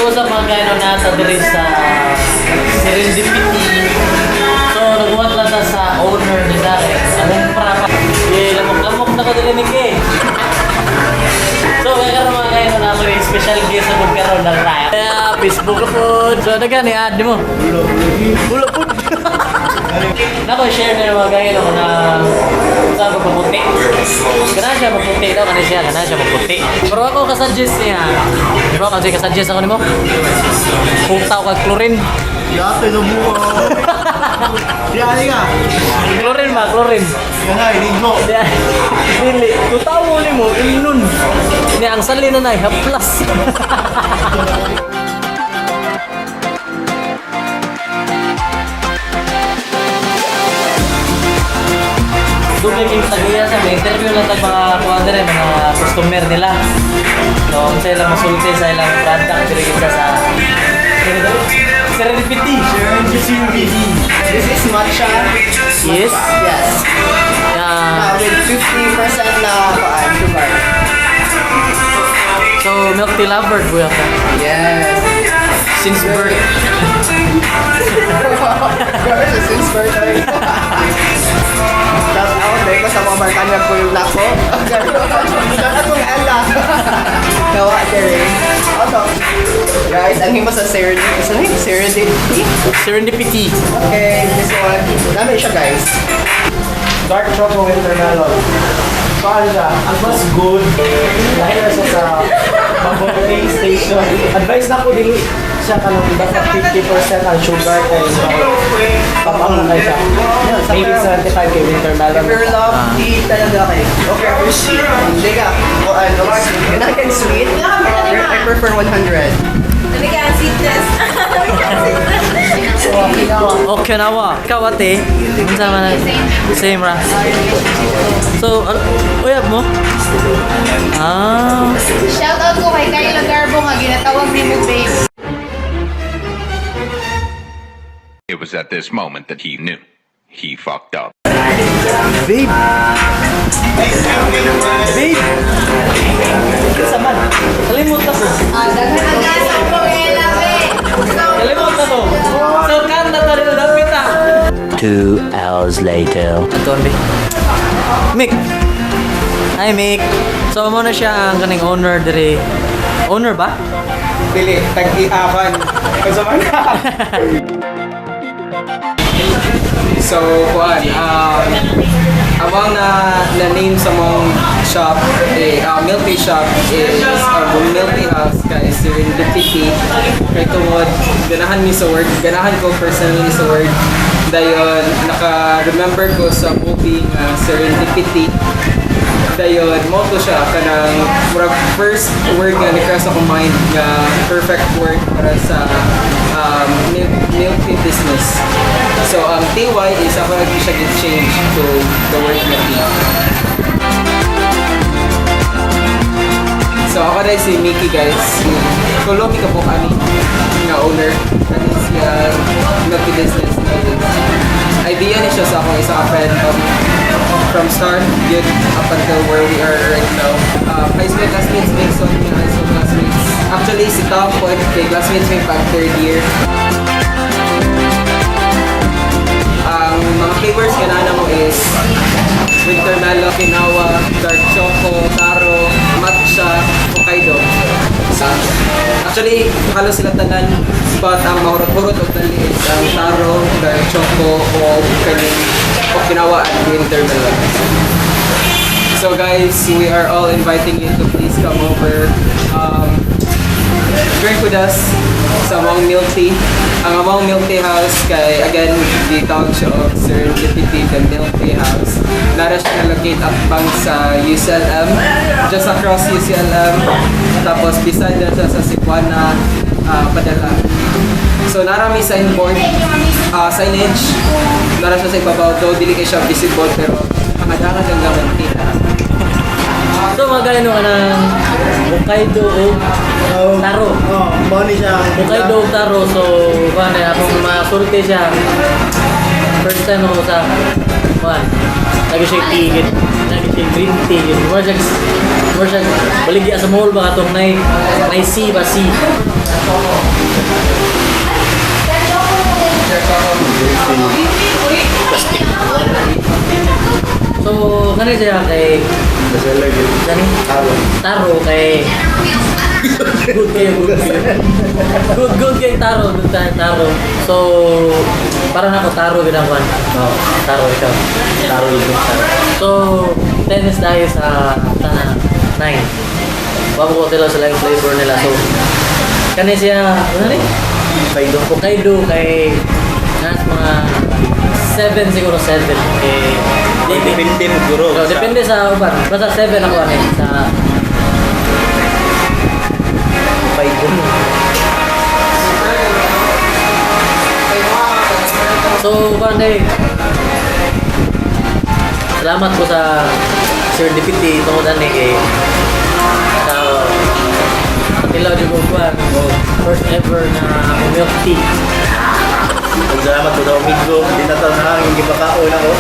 So sa mga gano nata diri sa Serendipity. So nagbuhat lang ta sa owner ni Dare. Anong para pa? Eh, lamok-lamok na ko dili ni Kay. So kaya karon mga gano na ako yung special guest sa pud karon na ra. Kaya Facebook po. So dagan ni add mo. Ulo pud. Nako share na mga gano ko na sa ako paputi. Kana siya maputi daw, kana siya maputi. Pero ako kasuggest niya. Di ba kasi kasuggest ako nimo? Putaw kag chlorine. Yate sa buko. Di ka. Chlorine ba? Chlorine. Nga, inigo. Di, dili. Tutaw mo nimo, ilnon. Ni ang sali na nay, haplas. Dugay kay tagiya sa may interview lang tag mga kuan dire mga customer nila. So, unsa ilang masulti sa ilang product diri kita sa Serendipity. Serendipity. This is matcha. Yes. Yes. Yeah. With 50% na kuan, sugar. So, milk tea lover buya ka. Yes. Since birth. Grabe siya since birth. Shout out dahil ko sa mga barkada ko yung nako. Shout out kong Ella. Nawa dere. Also, guys, ang himo sa Serendipity. Sa Serendipity? Serendipity. Okay, this one. Dami siya, guys. Dark choco winter melon. So ano siya, ang mas good, dahil na siya sa bubble tea station. Advice na ko, dili siya kanang dapat 50% ang sugar kay tapang na kayo siya. Maybe 75 kay winter melon. If you're love tea talaga kayo. Okay, or sweet. Hindi ka. O ano, kailangan sweet. I prefer 100. Nabigyan sweetness. Nabigyan sweetness. Okinawa. Ikaw ate, unsa man na? Same ra. So, uyab mo? Ah. Shout out ko kay Kyla Garbo nga ginatawag ni mo babe. It was at this moment that he knew. He fucked up. Babe. Babe. Kinsa man? Kalimot na ko. Ah, daghan ang gasa ko Ella be. Kalimot na ko. So, kanta ta dito dapit ta. 2 hours later. Aton be. Mick. Hi Mick. So mo na siya ang kaning owner diri. Owner ba? Dili, tag-iakan. Kasi man. So, kuan, among na name sa mong shop, eh, milk tea shop is, or milk tea house kay Serendipity. Kay tungod, ganahan mi sa word, ganahan ko personally sa word. Dayon, naka-remember ko sa movie nga Serendipity. Dayon, mo to siya kanang murag first word nga ni-cross akong mind nga perfect word para sa milk tea business. So, ang TY is ako nag siya change to the word nga tea. So, ako na si Mickey, guys. Kulo mi kabuk ani nga owner. Ani siya milk tea business. Idea ni siya sa akong isa ka friend from start yun up until where we are right now. High school classmates, mix on yung high school classmates. Actually, si Tom po, kay classmates may pag third year. Ang mga flavors ganana mo is winter melon, quinoa, dark choco, taro, matcha, Hokkaido. So, actually, halos sila tanan, but ang mahurot-hurot og dali is ang taro, dark choco, o kaning Okinawa and winter melon. So guys, we are all inviting you to please come over, drink with us sa Among Milk Tea. Ang Among Milk Tea House kay, again, gitawag siya og Serendipity, the Milk Tea House. Nara siya na-locate atbang sa UCLM, just across UCLM. Tapos beside na siya sa Cebuana, Padala. So narami signboard, signage. Nara siya sa ibabaw, though dili kay siya visible pero hangadangan lang gamay makita. So mga gano ka ng Hokkaido o taro. Oh, mao ni siya. Hokkaido o taro. So, kuan na akong masulti siya. First time ako sa Kuan. Lagi siya tea, lagi siya green tea. More siya, baligya sa mall ba katong nay C ba C. So, kani siya kay Bestseller yun. Kani? Taro. Taro kay good kayo, good kayo. Good, good kay taro, good tayo, taro. So, para na ako taro ginawan. Oh, taro ikaw. Taro yun. Taro. So, tennis tayo sa tana 9. Bago ko sila sila yung flavor nila. So, kani siya, ano ni? Hokkaido. Hokkaido kay nas mga 7 siguro 7. Eh, Depende mo guro. So, depende sa uban. Basta 7 ako ano eh, sa Hokkaido. So, bande, salamat ko sa Serendipity tungod ani kay sa Patilaw di Bugwan first ever na milk tea. Salamat ko daw, amigo. Hindi na taon na hangin, gipakaon ako.